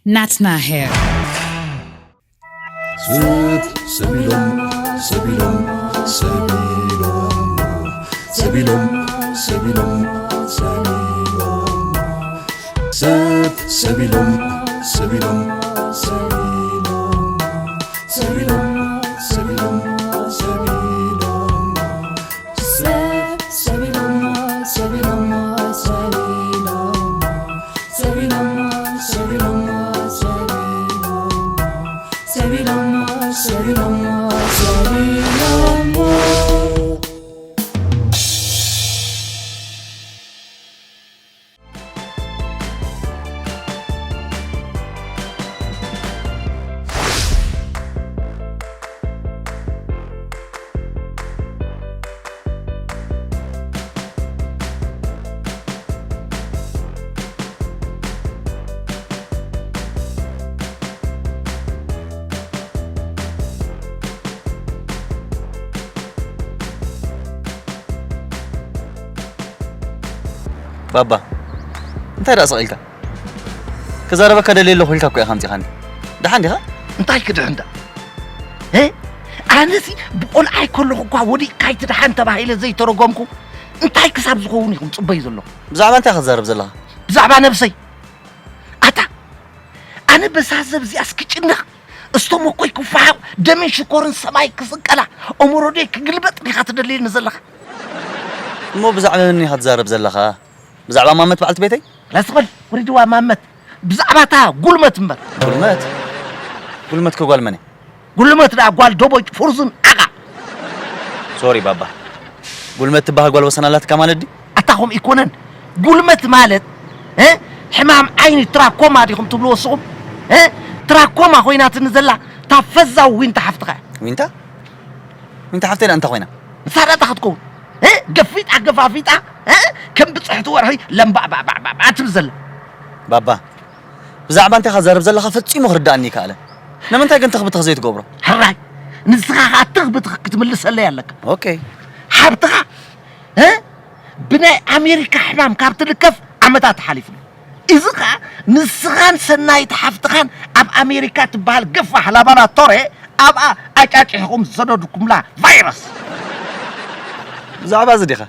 ናትና ሄር። ሰብ ሰቢሎም ሰቢሎም ሰቢሎም ሰቢሎም ሰቢሎም ሰቢሎም ሰብ ሰቢሎም ሰቢሎም ሰቢሎም ሰቢሎም ሰቢሎም ሰቢሎም ሰብ ሰቢሎም ሰቢሎም ሰቢሎም ሰቢሎም ሰቢሎም ሰቢሎም ሰቢሎም ሰቢሎም ባባ እንታይ ደኣ ስቕ ኢልካ? ክዛረበካ ደልየ ኣለኹ ኢልካ እኮ ኢኻ ኣምጺኻኒ። ደሓን ዲኻ? እንታይ ክድሕን ደኣ? እ? ኣነሲ ብቆልዓይ ከለኹ እኳ ወዲቕካ ኣይትድሓን ተባሂለ ዘይተረጎምኩ እንታይ ክሳብ ዝኸውን ኢኹም ጽበዩ ዘለኹ? ብዛዕባ እንታይ ኢኻ ትዛረብ ዘለኻ? ብዛዕባ ነብሰይ። ኣታ ኣነ በዛ ሰብ እዚኣስ ክጭነኽ እስተመኮይ ክፈሓቕ ደምን ሽኮርን ሰማይ ክስቀላ እምሮደይ ክግልበጥ ዲኻ ትደልየኒ ዘለኻ? እሞ ብዛዕባ መን ኢኻ ትዛረብ ዘለኻ? ብዛዕባ ማመት በዓልቲ ቤተይ? ላስ በል ወሪድዋ ማመት ብዛዕባ እታ ጉልመት እምበር። ጉልመት? ጉልመት ከ ጓል መን እያ? ጉልመት ደኣ ጓል ደቦጭ ፍርዙን ዓቓ። ሶሪ ባባ። ጉልመት ትበሃል ጓል ወሰን ኣላትካ ማለት ድዩ? ኣታ ከምኡ ኣይኮነን። ጉልመት ማለት እ ሕማም ዓይኒ ትራኮማ ዲኹም ትብልዎ ንስኹም? እ ትራኮማ ኮይናትኒ ዘላ እታ ፈዛው ዊንታ ሓፍትኻ እያ። ዊንታ? ዊንታ ሓፍተይ ደኣ እንታይ ኮይና? ንሳ ደኣ እንታይ ክትከውን? እ ገፊጣ ገፋፊጣ እ ከም ብጽሕቲ ወርሒ ለምባዕባዕባዕባዕ ትብል ዘላ። ባባ ብዛዕባ እንታይ ኢኻ ትዛረብ ዘለኻ ፈጺሙ ክርድኣኒ ኣይከኣለን። ንምንታይ ግን ትኽ ብትኽ ዘይትገብሮ? ሕራይ ንስኻ ኸኣ ትኽ ብትኽ ክትምልሰለይ ኣለካ። ኦኬ። ሓብትኻ እ ብናይ ኣሜሪካ ሕማም ካብ ትልከፍ ዓመታት ሓሊፉ። እዚ ኸኣ ንስኻን ሰናይት ሓፍትኻን ኣብ ኣሜሪካ ትበሃል ገፋሕ ላባራቶሬ ኣብኣ ኣጫጭሕኹም ዝሰደድኩምላ ቫይረስ። ብዛዕባ እዚ ዲኻ?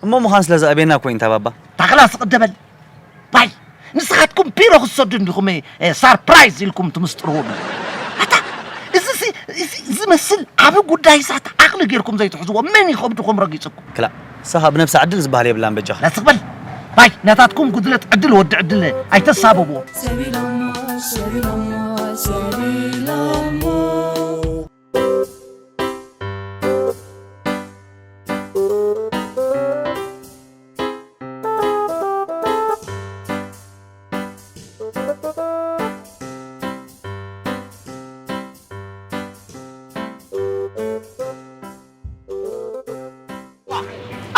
እሞ ምዃን ስለ ዝኣበየና እኮ እዩ እንታ ባባ። ታኽላ ስቕ ደበል። ባይ ንስኻትኩም ቢሮ ክትሰዱ እንዲኹም እ፣ ሳርፕራይዝ ኢልኩም ትምስጥርዎ። ኣታ እዚሲ እዚ ዝመስል ዓቢ ጉዳይ ሳት ዓቕሊ ጌርኩም ዘይትሕዝዎ መን እዩ ከብድኹም ረጊጽኩም? ክላእ ንስኻ ብነብሲ ዕድል ዝበሃል የብላን በጃኻ። ላስቕ በል። ባይ ናታትኩም ጉድለት ዕድል ወዲ ዕድል ኣይተሳብብዎ።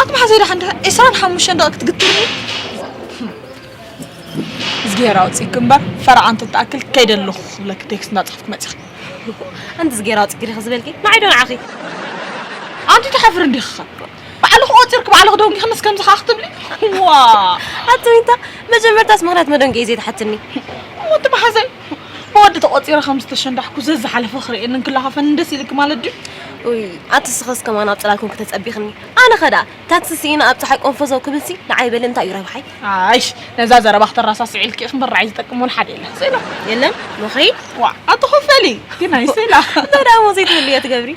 ኣቲ መሓዘይ ደሓን ድኻ ዕስራን ሓሙሽተን ደቂ ክትግትርኒ? እዝግሄር ኣውፂእክ እምበር ፈርዓ እንተትኣክል ከይደ ኣለኹ ክብለኪ ቴክስት እንዳፅሓፍኩ መፂኺ። ኣንቲ እዝግሄር ኣውፂእክ ዲኺ ዝበልኪ ንዓይ ዶ ንዓኺ? ኣንቲ ትሓፍሪ እንዲኺ ኸ ባዕልኺ ቆፂርኪ ባዕልኺ ደንጊኽንስ ከምዚ ኸዓ ክትብሊ? ዋ ኣቲ ዊንታ መጀመርታስ ምኽንያት መደንገኢ ዘይትሓትኒ? እሞ ኣቲ መሓዘይ ብወዲ ተቖፂረ ከም ዝተሸንዳሕኩ ዘዝሓለፈ ክርእየንን ክለኻፈንን ደስ ኢልኪ ማለት ድዩ? ኡይ ኣቲ እስኽስ ከማን ኣብ ፅላል ኮንኪ ተፀቢኽኒ ኣነ ኸ ደኣ ታክሲ ስኢነ ኣብ ፀሓይ ቆንፈዘው ክብልሲ ንዓይ በሊ እንታይ እዩ ረብሓይ? ኣይሽ ነዛ ዘረባ ክተራሳስዒ ኢልኪ ኢኺ እምበር ንዓይ ዝጠቅም እውን ሓደ የለን። ሴላ የለን ንኺድ ዋእ ኣቲ ኹፈሊ ግን ኣይ ሴላ እንታይ ደኣ እሞ ዘይትብልዮ ትገብሪ?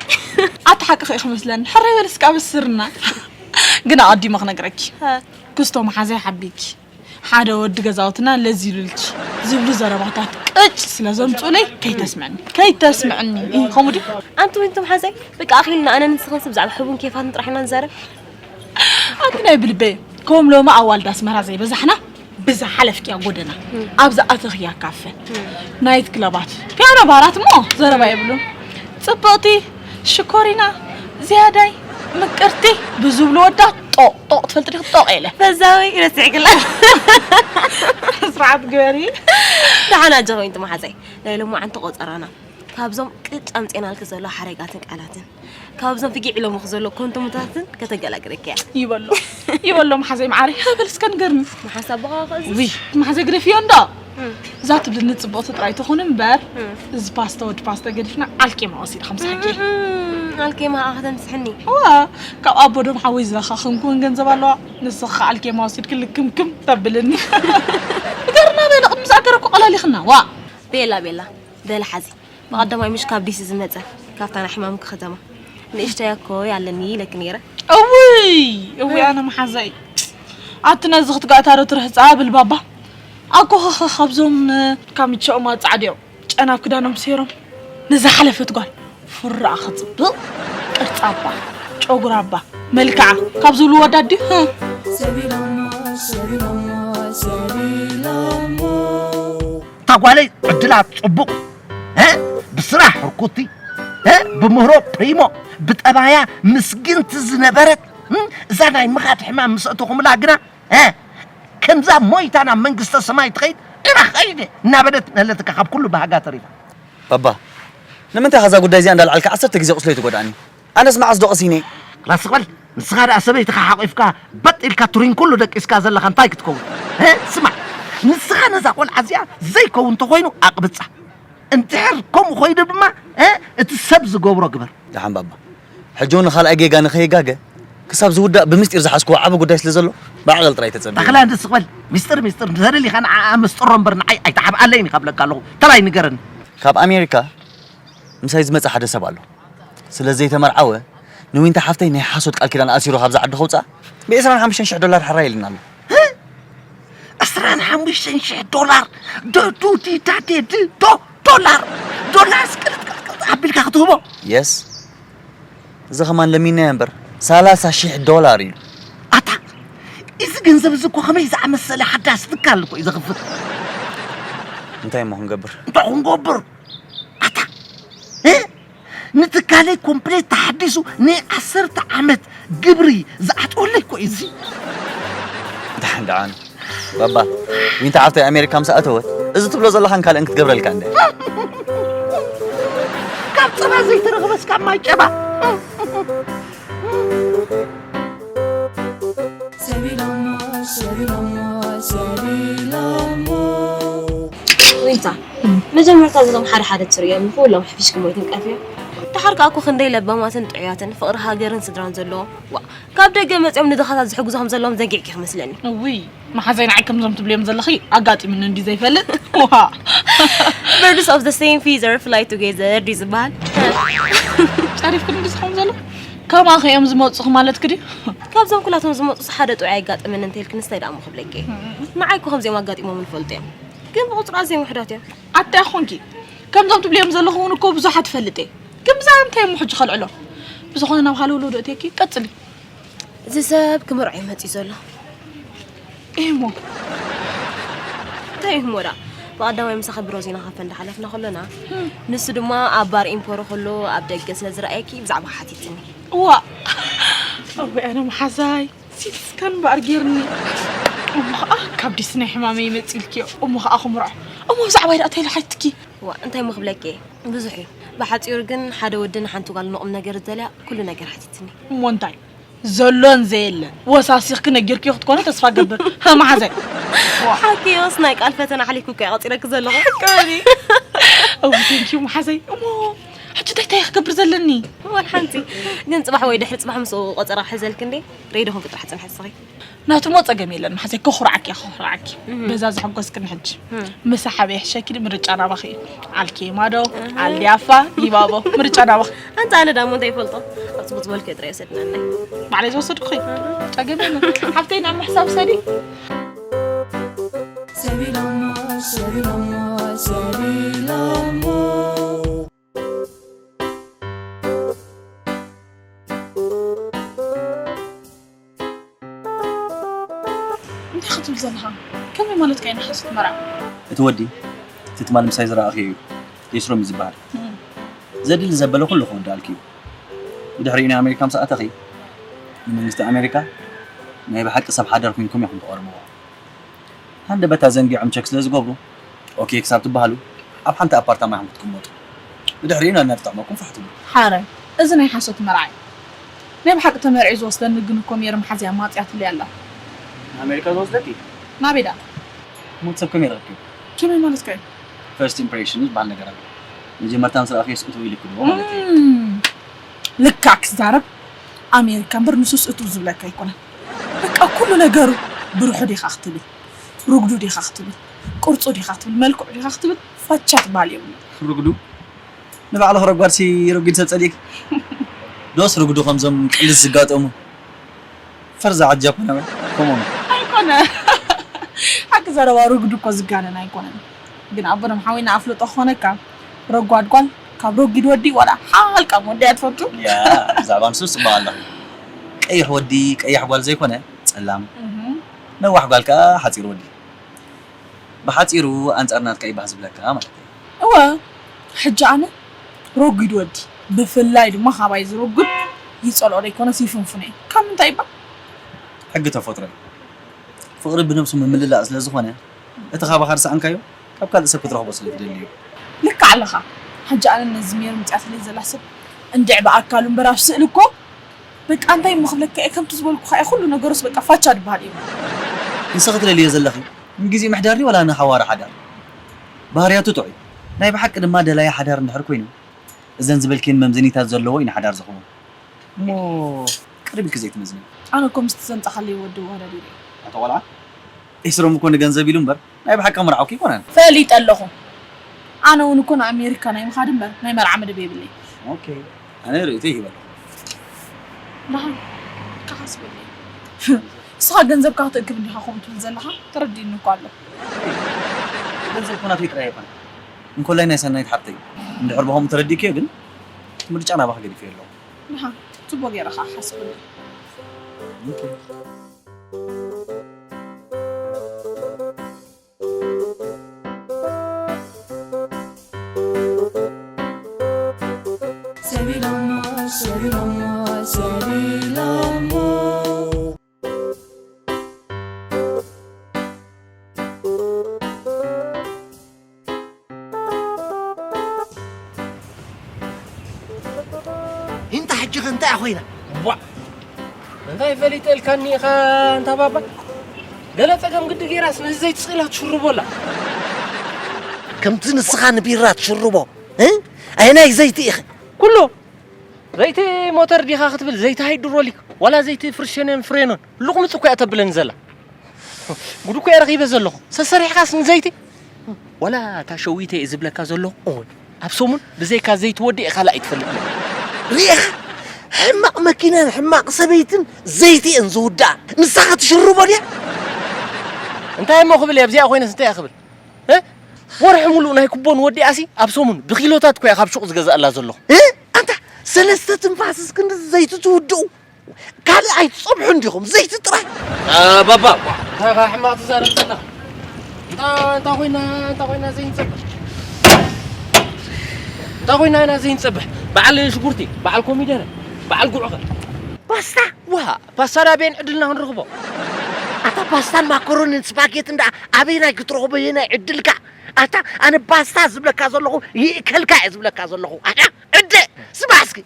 ኣቲ ሓቅኺ ኢኺ መስለኒ ሕራይ በሊ እስከ ኣበስርና። ግን ኣቐዲመ ክነግረኪ ክስቶ መሓዘይ ሓቢኪ ሓደ ወዲ ገዛውትና ለዚ ኢሉልኪ ዝብሉ ዘረባታት ቅጭ ስለ ዘምፁለይ ከይተስምዕኒ ከይተስምዕኒ ከምኡ ድዩ? ኣንቲ ዊንቱ መሓዘይ በቃ ኣኺልና ኣነ ንስኽንሲ ብዛዕባ ሕቡን ኬፋትን ጥራሕ ኢና ንዛረብ። ኣንቲ ናይ ብልበይ ከም ሎሚ ኣዋልድ ኣስመራ ዘይበዛሕና ብዝሓለፍክያ ጎደና ኣብ ዝኣተኽያ ካፈ ናይት ክለባት ፒያኖ ባራት እሞ ዘረባ የብሉን። ፅብቕቲ ሽኮሪና ዝያዳይ ምቅርቲ ብዝብሉ ወዳት ጦቕ ጦቕ ትፈልጢ ዲኺ ጦቕ ኢለ። በዛወይ ረሲዕክላ። ስርዓት ግበሪ። ደሓን ኣጆኺ ዊንቱ መሓዘይ ናይ ሎማዓንቲ ቆፀራና ካብዞም ቅጭ ኣምፂእናልኪ ዘሎ ሓረጋትን ቃላትን ካብዞም ፍጊዕ ኢሎምኺ ዘሎ ኮንቶሞታትን ከተገላግለኪ እያ። ይበሎ ይበሎ መሓዘይ መዓረይ ሃበል እስከ ንገርኒ። መሓንሳብ ብኻ ኸዚ ውይ መሓዘይ ግደፍዮ እንዶ። እዛ ትብልኒ ጽቡቕቲ ጥራይ ትኹን እምበር፣ እዚ ፓስታ ወዲ ፓስታ ገዲፍና ኣልኬማ ወሲድካ ምሳሕኪ። ኣልኬማ ከዓ ከተምስሕኒ። እዋ፣ ካብ ኣቦ ዶም ሓወይ ዝረኻኽን ክውን ገንዘብ ኣለዋ። ንስኻ ኣልኬማ ወሲድክ ልክምክም ተብልኒ። ገርና ቤላ ቅድሚ ዝኣገረ እኮ ቀላሊኽና። ዋ። ቤላ ቤላ በሊ ሓዚ ብቐዳማይ ምሽ ካብ ዲሲ ዝመጸ ካብታ ናይ ሕማምኪ ከተማ ንእሽተይ ኣኮይ ኣለኒ ኢለኪ ነይረ። እውይ እውይ ኣነ መሓዛይ ኣቲ ነዚ ክትጋእታ ዶ ትርሕፃ ብል ባባ ኣኮኸኸ ካብዞም ካምቸኦም ኣፃዕዲኦም ጨና ኣብ ክዳኖም ሰይሮም ንዝሓለፈት ጓል ፍራኣ ክፅብቕ ቅርፃባ ጨጉራባ መልክዓ ካብ ዝብሉ ወዳዲ እታ ጓለይ ዕድላ ጽቡቕ እ ብስራሕ ህርኩቲ እ ብምህሮ ፕሪሞ ብጠባያ ምስግንቲ ዝነበረት እዛ ናይ ምኻድ ሕማም ምስ ኣእተኹምላ ግና እ ከምዛ ሞይታ ናብ መንግስተ ሰማይ ትኸይድ እረ ኸይደ እናበለት ነለትካ ካብ ኩሉ ባህጋ ተሪፋ። ባባ ንምንታይ ከዛ ጉዳይ እዚኣ እንዳልዓልካ ዓሰርተ ግዜ ቁስለይ ትጎድኣኒ? ኣነስ መዓስ ዶ ቀሲነ? ክላስ በል ንስኻ ደኣ ሰበይትኻ ሓቑፍካ በጥ ኢልካ ቱሪን ኩሉ ደቂስካ ዘለኻ እንታይ ክትከውን? እ? ስማዕ ንስኻ ነዛ ቆልዓ እዚኣ ዘይከውን እንተኾይኑ ኣቕብጻ። እንድሕር ከምኡ ኾይኑ ድማ እ? እቲ ሰብ ዝገብሮ ግበር። ደሓን ባባ። ሕጂ እውን ንኻልኣይ ጌጋ ንኸይጋገ ክሳብ ዝውዳእ ብምስጢር ዝሓዝክዎ ዓቢ ጉዳይ ስለ ዘሎ ብዓቐል ጥራይ ተጸበዩ። ተኽለ እንድስቕ በል። ሚስጥር ሚስጥር እንተደሊኻ ንዓኣ ምስጥሮ እምበር ንዓይ ኣይትሓብኣለይን ኢኻ ብለካ ኣለኹ። ተራይ ንገረኒ። ካብ ኣሜሪካ ምሳይ ዝመጸ ሓደ ሰብ ኣሎ። ስለ ዘይተመርዓወ ንዊንታ ሓፍተይ ናይ ሓሶት ቃል ኪዳን ኣሲሩ ካብዛ ዓዲ ከውፅኣ ብ ዕስራን ሓሙሽተን ሽሕ ዶላር ሕራይ ኢልና ኣሎ። ዕስራን ሓሙሽተን ሽሕ ዶላር ዶ ዱዲዳዴ ድ ዶ ዶላር ዶላር ስቅልጥቅልጥቅልጥ ኣቢልካ ክትህቦ። የስ እዚ ኸማን ለሚናዮ እምበር ሰላሳ ሽሕ ዶላር እዩ። ኣታ እዚ ገንዘብ እዚ እኮ ከመይ ዝኣመሰለ ሓዳስ ትካል እኮ እዩ ዘኽፍት። እንታይ እሞ ክንገብር? እንታይ ክንገብር? ኣታ እ? ንትካለይ ኮምፕሌት ተሓዲሱ ናይ ዓሰርተ ዓመት ግብሪ ዝኣትወለይ እኮ እዩ እዚ። ደሓን ደሓን ባባ ዊንታ ሓፍተይ ኣሜሪካ ምስ ኣተወት እዚ ትብሎ ዘለኻን ካልእን ክትገብረልካ እንደ ካብ ጸባ ዘይተረኽበስ ካብ ማይ ጨባ ዊንታ መጀመርታ እዞም ሓደ ሓደ ትርእዮም ንኹሎም ሕፊሽክሞ ይትንቀፍዮ። ደሓር ከኣ እኮ ክንደይ ለባማትን ጥዑያትን ፍቕሪ ሃገርን ስድራን ዘለዎም ዋ ካብ ደገ መጺኦም ንድኻታት ዝሕግዙ ከም ዘለዎም ዘንጊዕኪ ክመስለኒ። እውይ መሓዘይ ንዓይ ከምዞም ትብልዮም ዘለኺ ኣጋጢሙኒ እንዲ ዘይፈልጥ ዋ Birds of the same feather fly together ድዩ ዝበሃል? ጸሪፍክን እንዲ ዝኸውን ዘሎ ከማኺ እዮም ዝመጹኺ ማለትኪ ድዩ? ካብዞም ኩላቶም ዝመጹ ሓደ ጥዑይ ኣጋጠመኒ እንተልክንስ እንታይ ደኣ እሞ ክብለኪ እየ። ንዓይ እኮ ከምዚኦም ኣጋጢሞም ንፈልጡ እዮም ግን ብቁጽሪ ኣዝዮም ውሑዳት እዮም። ኣታ ይኾንኪ ከምዞም ትብልዮም ዘለኹ እውን እኮ ብዙሓት እፈልጥ እየ ግን ብዛዕባ እንታይ እሞ ሕጂ ከልዕሎ ብዝኾነ ናብ ሃለውለው ዶ እትየኪ ቀጽሊ። እዚ ሰብ ክምርዖ እዩ መጺኡ ዘሎ። ኢሞ እንታይ እዩ እሞ ደኣ ብቐዳማይ ምሳኺ ብሮዚና ካፈ እንዳሓለፍና ከሎና ንሱ ድማ ኣብ ባር ኢምፖሮ ከሎ ኣብ ደገ ስለ ዝረኣየኪ ብዛዕባ ሓቲትኒ። እዋ ኣቦይ ኣነ መሓዛይ ሲቲ ስካን እምበኣር ጌርኒ እሞ ኸዓ ካብ ዲስኒ ሕማመይ ይመጽእ ኢልክዮ እሞ ኸዓ ክምርዖ እሞ ብዛዕባይ ደኣ እንታይ ኢለ ሓቲትኪ? እዋ እንታይ እሞ ክብለኪ እየ ብዙሕ እዩ ብሓጺሩ ግን ሓደ ወዲ ንሓንቲ ጓል ንቑም ነገር ዝደልያ ኩሉ ነገር ሓቲትኒ። እሞ እንታይ ዘሎን ዘየለን ወሳሲኽኪ ነጊርክዮ ክትኮኒ ተስፋ ገብር። ሃ መሓዛይ። ሓቅዮስ ናይ ቃል ፈተና ኣሕሊፍኩ እኮ እየ ቀጺረኪ ዘለኹ። ሓቂ በሊ። እው ቴንኪዩ መሓዛይ። እሞ ሕጂ እንታይ እንታይ ክገብር ዘለኒ? ዋላ ሓንቲ። ግን ጽባሕ ወይ ድሕሪ ጽባሕ ምስኡ ቆጸራ ክሕዘልኪ እንዴ? ሬድዮ ኮንኪ ጥራሕ ጽንሒ ንስኺ። ናቱሞ ጸገም የለን መሓዛይ። ከኹርዓኪ እየ ከኹርዓኪ። በዛ ዘሐጎስክኒ ሕጂ። ምሳሕ ኣበይ ይሕሸኪ ድዩ ምርጫ ናባኺ እዩ። ዓልኬማ ዶ ዓልዲ ኣፋ ጊባቦ ምርጫ ናባኺ። ኣንታ ኣነ ዳሞ እንታይ ይፈልጦ ኣብ ጽቡቅ ዝበልኩ እየ ጥራይ ወሰድናለይ። ባዕለይ ዝወሰድኩኺ ጸገም የለን ሓፍተይ ናብ ምሕሳብ ውሰዲ። እንታይ ክትብል ዘለኻ? ከመይ ማለትካ እዩ ንሓሶት መርዓ? እቲ ወዲ እቲ ትማሊ ምሳይ ዝረኣኽዮ እዩ። ቴስሮም እዩ ዝበሃል። ዘድሊ ዘበለ ኩሉ ክውድኣልኪ እዩ። ብድሕሪኡ ናይ ኣሜሪካ ምስ ኣተኺ ንመንግስቲ ኣሜሪካ ናይ ብሓቂ ሰብ ሓዳር ኮይንኩም ኢኹም ትቐርብዎ። ሃንደበታ ዘንጊዖም ቸክ ስለ ዝገብሩ ኦኬ ክሳብ ትበሃሉ ኣብ ሓንቲ ኣፓርታማ ኢኹም ክትቅመጡ። ብድሕሪኡ ነናብ ዝጠቕመኩም ፋሕ ትብሉ። ሓራይ እዚ ናይ ሓሶት መርዓ እዩ። ናይ ብሓቂ ተመርዕዩ ዝወስደኒ ግን እኮ ሜሪ መሓዝያ ኣማጽያትለይ ኣላ። ንኣሜሪካ ዝወስደኪ? ናበይ ደኣ? ሞት ሰብ ከመይ ረኺቡ? ከመይ ማለትካ እዩ? ፈርስት ኢምፕሬሽን ዝበሃል ነገር ኣሎ። መጀመርታ ምስ ረኣኽዮ ስእቱ ኢልክ ዶ ማለት እዩ። ልካ ክዛረብ ኣሜሪካ እምበር ንሱስ እቱ ዝብለካ ኣይኮነን። በቃ ኩሉ ነገሩ ብሩሑ ዲኻ ክትብል፣ ርጉዱ ዲኻ ክትብል፣ ቅርፁ ዲኻ ክትብል፣ መልክዑ ዲኻ ክትብል ፋቻ ትበሃል የብሉ። ርጉዱ ንባዕሉ ክረጓድሲ ረጒድ ሰብ ጸሊእክ ዶስ ርጉዱ ከምዞም ቅልስ ዝጋጠሙ ፈርዛ ዓጃ ኮነ ኮሞን ኣይኮነ ሓቂ ዘረባ ርጉድ እኮ ዝጋነን ኣይኮነን። ግን ኣቦ ደም ሓዊና ኣፍልጦ ክኾነካ ረጓድ ጓል ካብ ረጒድ ወዲ ዋላ ሓልቃም ወዲ እያ ትፈቱ። ያ ብዛዕባ ንሱ ጽቡቕ ኣለኹ። ቀይሕ ወዲ ቀያሕ ጓል ዘይኮነ ጸላም ነዋሕ ጓል ከኣ ሓጺር ወዲ። ብሓጺሩ ኣንጻር ናትካ እዩ ባህ ዝብለካ ማለት እዩ። እወ ሕጂ ኣነ ረጒድ ወዲ ብፍላይ ድማ ካባይ ዝረጉድ ይጸልኦ ዘይኮነስ ይፍንፍኖ እዩ። ካብ ምንታይ እባ? ሕጊ ተፈጥሮ እዩ። ፍቕሪ ብነብሱ ምምልላእ ስለ ዝኾነ እቲ ካባኻ ዝሰኣንካዮ ካብ ካልእ ሰብ ክትረኽቦ ስለ ትደሊ እዩ። ልክዕ ኣለኻ። ሕጂ ኣነ ነዚ ሜሪ ምጽኣትለይ ዘላ ሰብ እንድዒ ብኣካሉ እምበር ኣብ ስእሊ እኮ በቃ እንታይ እሞ ክብለካ እየ ከምቲ ዝበልኩኻ እየ ኩሉ ነገሩስ በቃ ፋቻ ድበሃል እዩ። ንስኺ ትደልዮ ዘለኺ ንግዜ ምሕዳር ድዩ ዋላ ንሓዋሩ ሓዳር? ባህርያቱ ጥዑይ ናይ ብሓቂ ድማ ደላዪ ሓዳር እንድሕር ኮይኑ እዘን ዝበልክየን መምዘኒታት ዘለዎ እዩ ንሓዳር ዘኽብሮ። እሞ ቅድም ኢልኪ ዘይትመዝኒ። ኣነ እኮ ምስቲ ዘምጻኻለይ ወዲ ወረድ ኢለ። ኣታ ቆልዓ ኤስሮም እኮ ንገንዘብ ኢሉ እምበር ናይ ብሓቂ ክምርዓውኪ ኣይኮነን። ፈሊጠ ኣለኹ። ኣነ እውን እኮ ንኣሜሪካ ናይ ምኻድ እምበር ናይ መርዓ መደብ የብለይ። ኦኬ ኣነ ርእይቶ ይህብ ኣለኹ። ደሓን ከሓስበለይ። ንስኻ ገንዘብካ ክትእክብ እንዲኻ ከምኡ ትብል ዘለኻ ተረዲእኒ እኮ ኣሎ። ገንዘብ እኮ ናተይ ጥራይ ኣይኮነን። እንኮላይ ናይ ሰናይት ሓብተይ። እንድሕር ብኸምኡ ተረዲእክዮ ግን ምርጫ ናባኺ ገዲፈዮ ኣለኹ። ንሃ ጽቡቕ ገይረ ኸኣ ሓስበኒ። ሰቢሎሞ ሰቢሎሞ ሰቢሎሞ እንታ ሕጂ ኸ እንታይ ኮይና? ዋ እንታይ ፈሊጠ ኢልካኒ ኢኻ እንታ ባባ? ገለ ጸገም ግዲ ገይራስ ነዚ ዘይትስእላ ትሽርቦላ። ከምቲ ንስኻ ንቢራ ትሽርቦ እ? ኣየናይ ዘይቲ ኢኺ? ኩሎ ዘይቲ ሞተር ዲኻ ክትብል ዘይቲ ሃይድሮሊክ ዋላ ዘይቲ ፍርሸንን ፍሬኖን ልቑምፅ እኮ እያ ተብለኒ ዘላ። ጉድ እኮ እየ ረኺበ ዘለኹ። ሰሰሪሕኻስ ንዘይቲ ዋላ እታ ሸዊተ እየ ዝብለካ ዘለኹ። እወ ኣብ ሰሙን ብዘይካ ዘይቲ ወዲእ ካልእ ኣይትፈልጥን። ርኢኻ ሕማቕ መኪናን ሕማቕ ሰበይትን ዘይቲ እየን ዝውድኣ። ንሳ ኸ ትሽርቦ ድያ? እንታይ እሞ ክብል እየ ኣብዚኣ ኮይነስ እንታይ እየ ክብል? እ? ወርሒ ሙሉእ ናይ ኩቦን ወዲኣሲ ኣብ ሰሙን ብኪሎታት እኮ እየ ካብ ሹቕ ዝገዝኣላ ዘለኹ። እ? ኣንታ ሰለስተ ትንፋስስ ክንዲ ዘይቲ ትውድኡ? ካልእ ኣይትጸብሑን ዲኹም ዘይቲ ጥራይ። ባባ እንታይ ኻ ሕማቕ ትዛረብ ዘለኻ? እንታ እንታ ኮይና እንታ ኮይና ዘይንጸብሕ እንታ ኮይና ኢና ዘይንጸብሕ በዓል ሽጉርቲ በዓል ኮሚደረ በዓል ጉዕኸ ፓስታ ዋ ፓስታ ዳቤን ዕድልና ክንረኽቦ ኣታ ፓስታን ማኮሮንን ስፓጌትን ደኣ ኣበይናይ ክትረኽቦ የናይ ዕድልካ ኣታ ኣነ ፓስታ ዝብለካ ዘለኹ ይእከልካ እየ ዝብለካ ዘለኹ ኣታ ዕደ ስማዕ እስኪ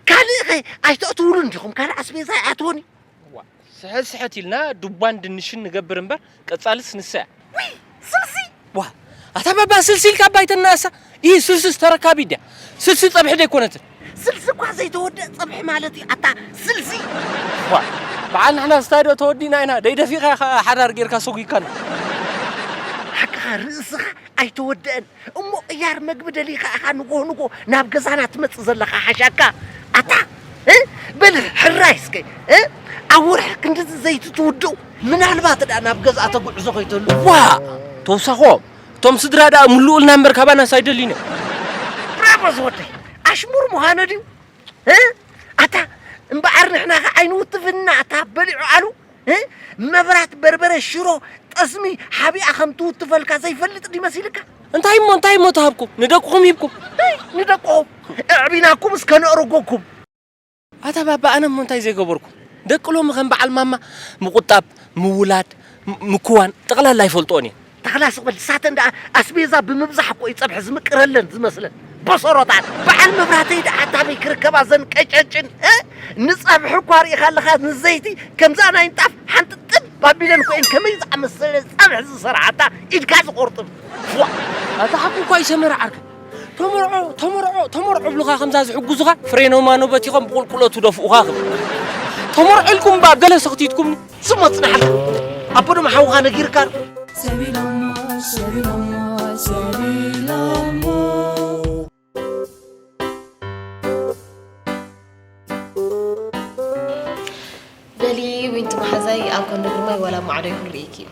ካልእ ኸ ኣይተእትውሉን ዲኹም ካልእ ኣስቤዛ ይኣትወን እዩ ስሕት ስሕት ኢልና ዱባን ድንሽን ንገብር እምበር ቀጻልስ ንሳ እያ። ውይ ስልሲ! ዋ ኣታ ባባ ስልሲ ኢልካ ባይተናሳ ይህ ስልስስ ተረካቢ ድያ ስልሲ ጸብሒ ደይኮነትን ስልሲ እኳ ዘይተወደአ ጸብሒ ማለት እዩ ኣታ ስልሲ ዋ በዓል ንሕና ስታይዶ ተወዲና ኢና ደይደፊኻ ኢኻ ሓዳር ጌርካ ሰጒግካና ሓቅኻ ርእስኻ ኣይተወደአን እሞ ቅያር መግቢ ደሊኻ ኢኻ ንጎ ንጎ ናብ ገዛና ትመጽእ ዘለኻ ሓሻካ ኣታ እ? በል ሕራይ እስከ እ? ኣብ ወርሒ ክንድዚ ዘይቲ ትውድኡ ምናልባት ደኣ ናብ ገዝኣ ተጉዕዞ ከይተሉ ዋ ተውሳኾ እቶም ስድራ ደኣ ምልኡልና እምበር ካባናስ ኣይደልዩን እዮም ብራቮ ዝወደይ ኣሽሙር ምዃነ ድዩ እ? ኣታ እምበኣር ንሕና ኸ ኣይንውትፍና ኣታ በሊዑ ኣሉ እ? መብራት በርበረ ሽሮ ጠስሚ ሓቢኣ ከም ትውትፈልካ ዘይፈልጥ ድዩ መሲልካ እንታይ እሞ እንታይ እሞ ተሃብኩም ንደቅኹም ሂብኩም ንደቅኹም ኣዕቢናኩም እስከ ነእርጎኩም ኣታ ባባ ኣነ እሞ እንታይ ዘይገበርኩ ደቂ ሎሚ ከም በዓል ማማ ምቁጣብ ምውላድ ምክዋን ጠቕላላ ኣይፈልጥኦን እየ ተኽላ ስቕበል ሳተን ደኣ ኣስቤዛ ብምብዛሕ እኮ እዩ ጸብሒ ዝምቅረለን ዝመስለን በሰሮታት በዓል መብራተይ ደኣ ኣታበይ ክርከባ ዘን ቀጨጭን እ ንጸብሒ እኳ ርኢኻ ኣለኻ ንዘይቲ ከምዛ ናይ ንጣፍ ሓንቲ ጥብ ባቢሎን ኮይን ከመይ ዝኣመሰለ ጸብሒ ዝሰርሓታ ኢድካ ዝቆርጥም። ዋ! ኣታ ሓቁ እኳ እዩ ሰመረ ዓርከ። ተመርዖ፣ ተመርዖ፣ ተመርዖ ብሉኻ ከምዛ ዝሕጉዙኻ ፍሬኖማኖ በቲኾም ብቁልቁለቱ ደፍኡኻ ክብል። ተመርዖ ኢልኩም እባ ገለ ሰኽቲትኩምኒ። ስሞ ጽናሕልካ። ኣቦ ድማ ሓውኻ ነጊርካ። ሰቢሎሞ፣ ሰቢሎሞ፣ ሰቢሎሞ። በሊ ዊንቲ መሓዛይ ኣብ ኮንዶ ግርማይ ዋላ ማዕዶ ይኹን ርእይኪ እዩ።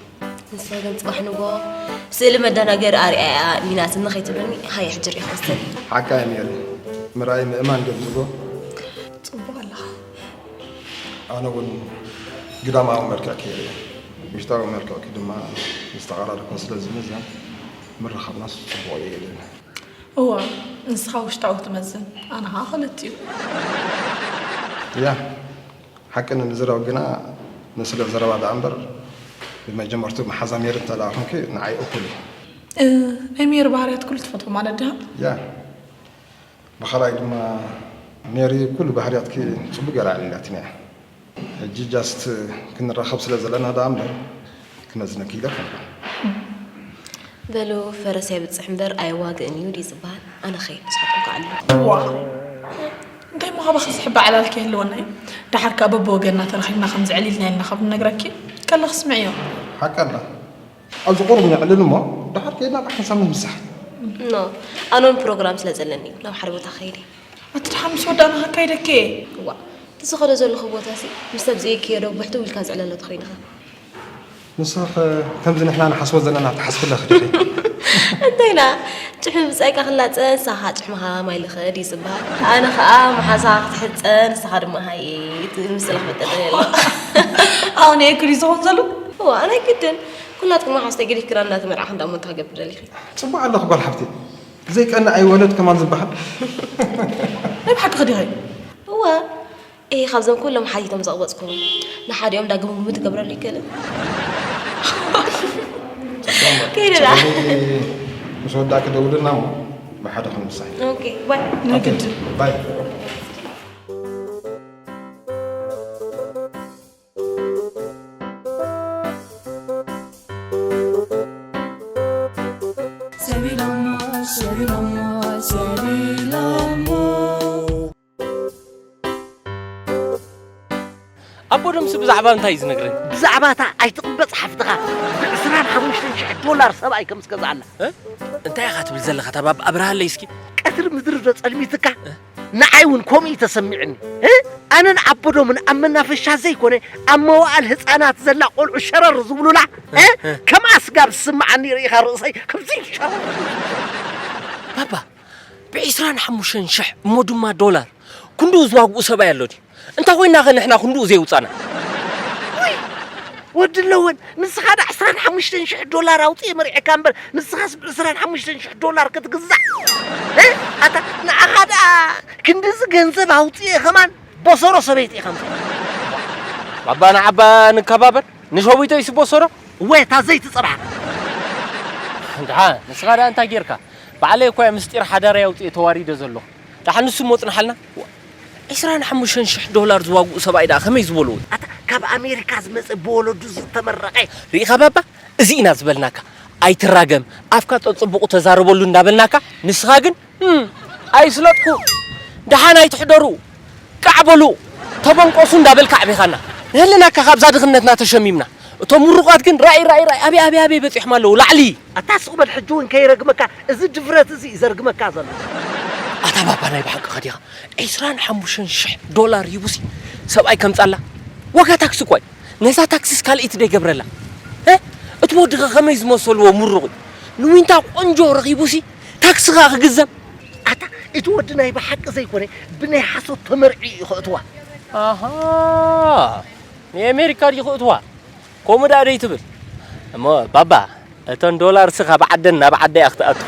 ንሳ ግን ጽባሕ ንጎ ስእሊ መደናገሪ ኣርኣያ ሚናትኒ ከይትብልኒ ሃየ ሕጂ ርኢኹ መሰለኒ። ሓቃ እያ ሜሪ። ምርኣይ ምእማን ገዝእዎ። ጽቡቕ ኣለኻ። ኣነ እውን ግዳማዊ መልክዕኪ እየ ርእየ። ውሽጣዊ መልክዕኪ ድማ ምስ ተቐራረብክን ስለ ዝምዘን ምርኻብናስ ጽቡቕ እየ ኢለኒ። እዋ ንስኻ ውሽጣዊ ትመዝን ኣነ ኸዓ ክልቲኡ። እያ ሓቂ ንምዝራብ ግና ንስለ ዘረባ ደኣ እምበር ብመጀመርትኡ መሓዛ ሜሪ እንተ ደኣ ኹንኪ ንዓይ እኹል እዩ። እ፣ ናይ ሜሪ ባህርያት ኩሉ ትፈትዎ ማለት ድኻ? እያ ብኻልኣይ ድማ ሜሪ ኩሉ ባህርያትኪ ጽቡቕ ገይራ ኣዕሊላትኒ እያ። ሕጂ just ክንራኸብ ስለ ዘለና ደኣ እምበር ክመዝነኪ ኢለ ኣይኮንኩን። በሉ ፈረስ የብጽሕ እምበር ኣየዋግእን እዩ ድዩ ዝበሃል? ኣነ ኸይድ ንስኻትኩም ከኣ ኣለኹ። ዋእ እንታይ እሞ ካባኺ ዝሕባእ ዕላል ከይህልወና እዩ። ደሓር ከኣ በብወገንና ተራኺብና ከም ዘዕሊልና ኢልና ካብ ንነግረኪ ከለኺ ስምዕዮ። ሓቂ ኣላ። ኣብዚ ቁሩብ ነዕልል እሞ ደሓር ከይድና ብሓንሳብ ንምሳሕ። No፣ ኣነ እውን ፕሮግራም ስለ ዘለኒ እዩ ናብ ሓደ ቦታ ክኸይድ እየ። ኣቲ ደሓን ምስ ወዳእና ከካይደኪ እየ። እዋእ፣ እቲ ዝኸዶ ዘለኹ ቦታሲ ምስ ሰብ ዘየክየዶ ብሕትው ኢልካ ዝዕለሎ ተኾይንኻ። ንስኺ ኸ ከምዚ ንሕና ንሓስቦ ዘለና ትሓስቢ ኣለኺ ዲኺ? እንታይ ኢና ጭሕሚ ብጻይካ ክላጸ ንስኻ ኸኣ ጭሕምኻ ማይ ልኸድ እዩ ዝበሃል። ኣነ ኸኣ መሓዛኻ ክትሕጸ ንስኻ ድማ ሃየ ትብል ምስላ ክበጠጠኒ ኣሎ። ኣሁን እየ ክሪ ዝኾን ዘሎ? እዋ ኣነ ኣይግድን። ኩላትኩም መሓዝተይ ገዲፍክና እንዳተመርዓኹ እንዳ እሞ እንታይ ክገብር ደሊኺ? ጽቡቕ ኣለኺ ጓል ሓፍተይ። ዘይቀንእ ኣይወለድ ከማን ዝበሃል። ናይ ብሓቂ ኸዲኸ? እወ እየ ካብዞም ኩሎም ሓቲቶም ዘቕበጽኩዎም ንሓዲኦም ዳግም ግምት ክገብረሉ ይክእልን ከይደ ደኣ ምስ ወዳእኪ ደውልና እሞ ብሓደ ክንምሳሕ ኦኬ ባይ ናይ ግድን ባይ ኣቦ ደምሲ ብዛዕባ እንታይ እዩ ዝነግረኒ? ብዛዕባ እታ ኣይትቕበጽ ሓፍትኻ ብዕስራን ሓሙሽተን ሽሕ ዶላር ሰብኣይ ከም ዝገዝኣላ። እ? እንታይ ኢኻ ትብል ዘለኻ? እታ ባባ ኣብርሃለይ እስኪ። ቀትሪ ምድሪ ዶ ጸልሚትካ? ንዓይ እውን ከምኡ እዩ ተሰሚዑኒ። እ? ኣነን ኣቦዶምን ኣብ መናፈሻ ዘይኮነ ኣብ መዋእል ህጻናት ዘላ ቆልዑ ሸረር ዝብሉላ እ? ከምኣ ስጋብ ዝስምዓኒ ርኢኻ ርእሰይ ከምዚ ሸረር። ባባ ብዒስራን ሓሙሽተን ሽሕ እሞ ድማ ዶላር ክንድኡ ዝዋግኡ ሰብኣይ ኣሎ ድዩ? እንተ ኾይንና ኸ ንሕና ክንድኡ ዘየውጻና? ውይ ወዲ ኣለወን ንስኻ ዳ ዕስራን ሓሙሽተን ሽሕ ዶላር ኣውጽኤ መሪዐካ እምበር ንስኻስ ብዕስራን ሓሙሽተን ሽሕ ዶላር ክትግዛእ እ ኣታ ንዓኻ ደኣ ክንድዚ ገንዘብ ኣውጽኤ ኸማን ቦሶሮ ሰበይቲ ኢኻ ምሳይ ባባ ንዓባ ንከባበር ንሸዊቶ ይስቦ ሰሮ እወ እታ ዘይቲ ጸብሓ እንድሓ ንስኻ ደኣ እንታይ ጌርካ ባዕለይ እኳ ምስጢር ሓዳር ኣውፅእ ተዋሪደ ዘለኹ ደሓን ንሱ ሞፅንሓልና ዕስራን ሓሙሽተን ሽሕ ዶላር ዝዋግኡ ሰብኣይ ደኣ ከመይ ዝበሉ ኣታ ካብ ኣሜሪካ ዝመፀ ብወለዱ ዝተመረቐ ርኢኻ ባባ እዚ ኢና ዝበልናካ ኣይትራገም ኣፍካ ፀፅቡቑ ተዛረበሉ እንዳበልናካ ንስኻ ግን ኣይስለጥኩ ደሓን ኣይትሕደሩ ቃዕ በሉ ተበንቆሱ እንዳበልካ ኣዕቢኻና ንህልናካ ካብዛ ድኽነትና ተሸሚምና እቶም ምሩቓት ግን ራእይ ራእይ ራእይ ኣበይ ኣበይ ኣበይ በፂሖም ኣለዉ ላዕሊ ኣታ ስቕ በል ሕጂ እውን ከይረግመካ እዚ ድፍረት እዚ እዩ ዘርግመካ ዘሎ ኣታ ባባ ናይ ብሓቅኻ ዲኻ ዒስራን ሓሙሽተን ሽሕ ዶላር ሂቡሲ ሰብኣይ ከምፃላ ዋጋ ታክሲ እኳ እዩ ነዛ ታክሲስ ካልኣይቲ ዶ ይገብረላ? እ? እቲ ወዲ ኸ ኸመይ ዝመሰልዎ ምሩቕ እዩ። ንዊንታ ቆንጆ ረኺቡሲ ታክሲ ኸኣ ክግዘም። ኣታ እቲ ወዲ ናይ ብሓቂ ዘይኮነ ብናይ ሓሶት ተመርዕዩ እዩ ኸእትዋ። ኣሃ ናይ ኣሜሪካ ድዩ ኸእትዋ? ከምኡ ደኣ ደይትብል። እሞ ባባ እተን ዶላርሲ ካብ ዓደን ናብ ዓደይ እያ ክትኣቱ።